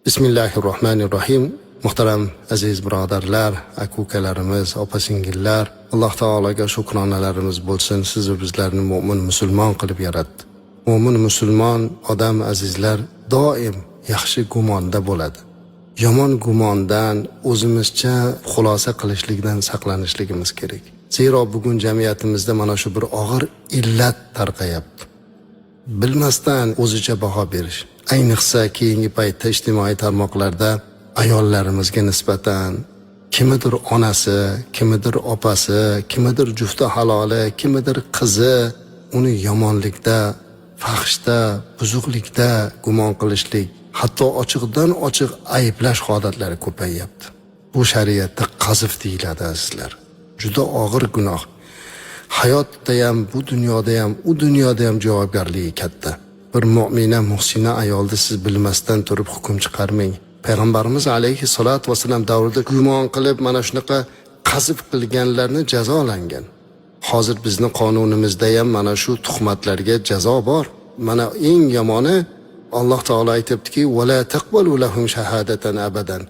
Bismillahir rohmanir rohim. Muhtaram aziz birodarlar, aka ukalarimiz, opa singillar, Alloh taologa shukronalarimiz bo'lsin, siz va bizlarni mo'min musulmon qilib yaratdi. Mo'min musulmon odam, azizlar, doim yaxshi gumonda bo'ladi. Yomon gumondan, o'zimizcha xulosa qilishlikdan saqlanishligimiz kerak. Zero bugun jamiyatimizda mana shu bir og'ir illat tarqayapti. Bilmasdan o'zicha baho berish. Ayniqsa keyingi paytda ijtimoiy tarmoqlarda ayollarimizga nisbatan kimidir onasi, kimidir opasi, kimidir jufti haloli, kimidir qizi, uni yomonlikda, fahshda, buzuqlikda gumon qilishlik, hatto ochiqdan ochiq ayblash holatlari ko'payyapti. Bu shariatda qazf deyiladi, azizlar. Juda og'ir gunoh. Hayotda ham, bu dunyoda ham, u dunyoda ham javobgarligi katta. Bir mo'mina, muhsina ayolni siz bilmasdan turib hukm chiqarmang. Payg'ambarimiz alayhi salatu vassalam davrida gumon qilib mana shunaqa qazf qilganlarni jazolangan. Hozir bizni qonunimizda ham mana shu tuhmatlarga jazo bor. Mana eng yomoni, Alloh taolo aytyaptiki: "Vala taqbalu lahum shahadatan abadan."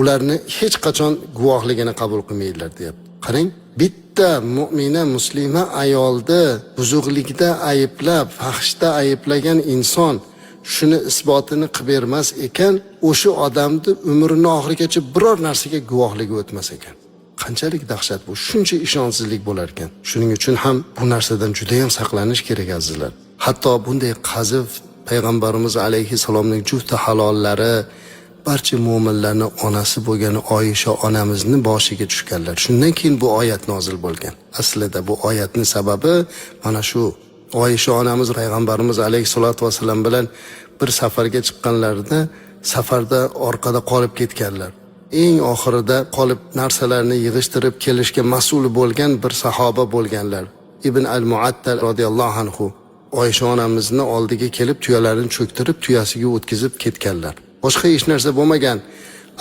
Ularni hech qachon guvohligini qabul qilmanglar, deyapti. Qarang, bitta mo'mina, muslima ayolni buzuqlikda ayblab, fahshda ayblagan inson shuni isbotini qilib bermas ekan, o'sha odamni umrini oxirigacha biror narsaga guvohligi o'tmas ekan. Qanchalik dahshat bu, shuncha ishonchsizlik bo'lar ekan. Shuning uchun ham bu narsadan juda ham saqlanish kerak, azizlar. Hatto bunday qazf payg'ambarimiz alayhissalomning jufti halollari, barcha mo'minlarni onasi bo'lgan Oyisha onamizni boshiga tushganlar. Shundan keyin bu oyat nozil bo'lgan. Aslida bu oyatni sababi mana shu: Oyisha onamiz payg'ambarimiz alayhissalotu vassalam bilan bir safarga chiqqanlarida safarda orqada qolib ketganlar. Eng oxirida qolib, narsalarni yig'ishtirib kelishga mas'ul bo'lgan bir sahoba bo'lganlar, Ibn al Muattal roziyallohu anhu. Oyisha onamizni oldiga kelib, tuyalarini cho'ktirib, tuyasiga o'tkazib ketganlar. Boshqa hech narsa bo'lmagan.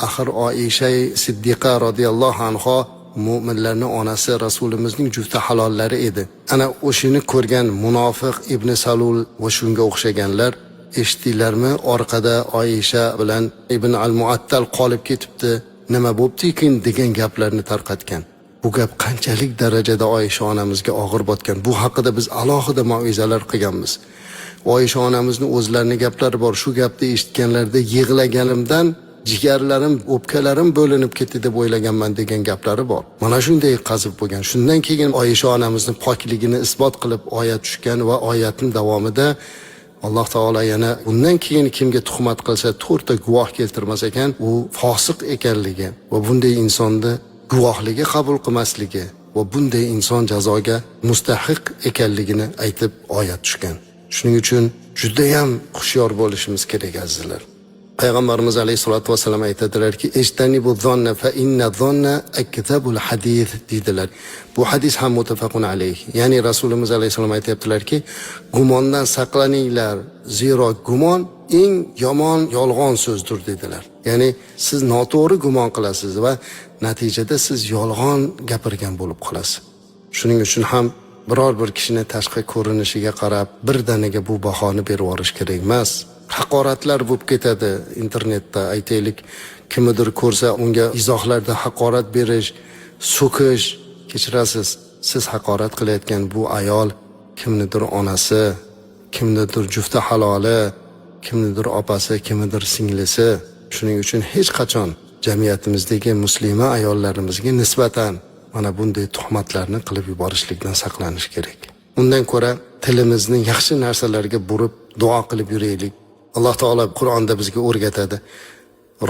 Axir Oisha Siddiqa roziyallohu anho mo'minlarni onasi, rasulimizning jufti halollari edi. Ana o'shani ko'rgan munofiq Ibn Salul va shunga o'xshaganlar: "Eshitdinglarmi, orqada Oyisha bilan Ibn al Muattal qolib ketibdi, nima bo'pti ekan?" degan gaplarni tarqatgan. Bu gap qanchalik darajada Oyisha onamizga og'ir botgan, bu haqida biz alohida maizalar qilganmiz. Oyisha onamizni o'zlarini gaplari bor: "Shu gapni eshitganlarida yig'laganimdan jigarlarim, o'pkalarim bo'linib ketdi deb o'ylaganman", degan gaplari bor. Mana shunday qazib bo'lgan. Shundan keyin Oyisha onamizni pokligini isbot qilib oyat tushgan va oyatning davomida Alloh taolo yana bundan keyin kimga tuhmat qilsa, to'rtta guvoh keltirmas ekan, u fosiq ekanligi va bunday insonni guvohligi qabul qilmasligi va bunday inson jazoga mustahiq ekanligini aytib oyat tushgan. Shuning uchun judayam hushyor bo'lishimiz kerak, azizlar. Payg'ambarimiz alayhissalotu vassalam aytadilarki: "Ijtanibu zonna fa inna zonna akzabul hadis", deydilar. Bu hadis ham muttafaqun alayh. Ya'ni Rasulimiz alayhissalom aytyaptilarki, gumondan saqlaninglar, zero gumon eng yomon yolg'on so'zdir, dedilar. Ya'ni siz noto'g'ri gumon qilasiz va natijada siz yolg'on gapirgan bo'lib qolasiz. Shuning uchun ham biror bir kishini tashqi ko'rinishiga qarab birdaniga bu bahoni berib yuborish kerak emas. Haqoratlar bo'lib ketadi internetda. Aytaylik, kimnidir ko'rsa, unga izohlarda haqorat berish, so'kish. Kechirasiz, siz haqorat qilayotgan bu ayol kimnidir onasi, kimnidir jufti haloli, kimnidir opasi, kimnidir singlisi. Shuning uchun hech qachon jamiyatimizdagi muslima ayollarimizga nisbatan mana bunday tuhmatlarni qilib yuborishlikdan saqlanish kerak. Undan ko'ra tilimizni yaxshi narsalarga burib, duo qilib yuraylik. Alloh taolo Qur'onda bizga o'rgatadi: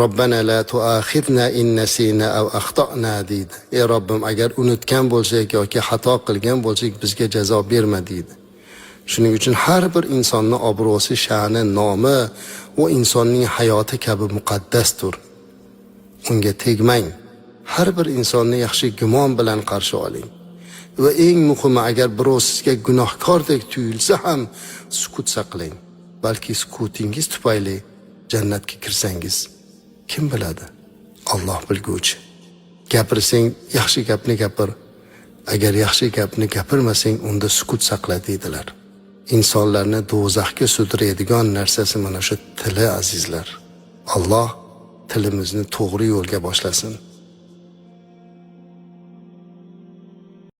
"Robbana la tuaxidna in nasina aw axtana", deydi. Ey Robbim, agar unutgan bo'lsak yoki xato qilgan bo'lsak, bizga jazo berma, deydi. Shuning uchun har bir insonni obro'si, sha'ni, nomi u insonning hayoti kabi muqaddasdir. Unga tegmang. Har bir insonni yaxshi gumon bilan qarshi oling. Va eng muhimi, agar birov sizga gunohkordek tuyulsa ham, sukut saqlang. Balki sukutingiz tufayli jannatga kirsangiz, kim biladi? Alloh bilguvchi. Gapirsang, yaxshi gapni gapir. Agar yaxshi gapni gapirmasang, unda sukut saqla, deydilar. Insonlarni do'zaxga sudraydigan narsasi mana shu tili, azizlar. Alloh tilimizni to'g'ri yo'lga boshlasin.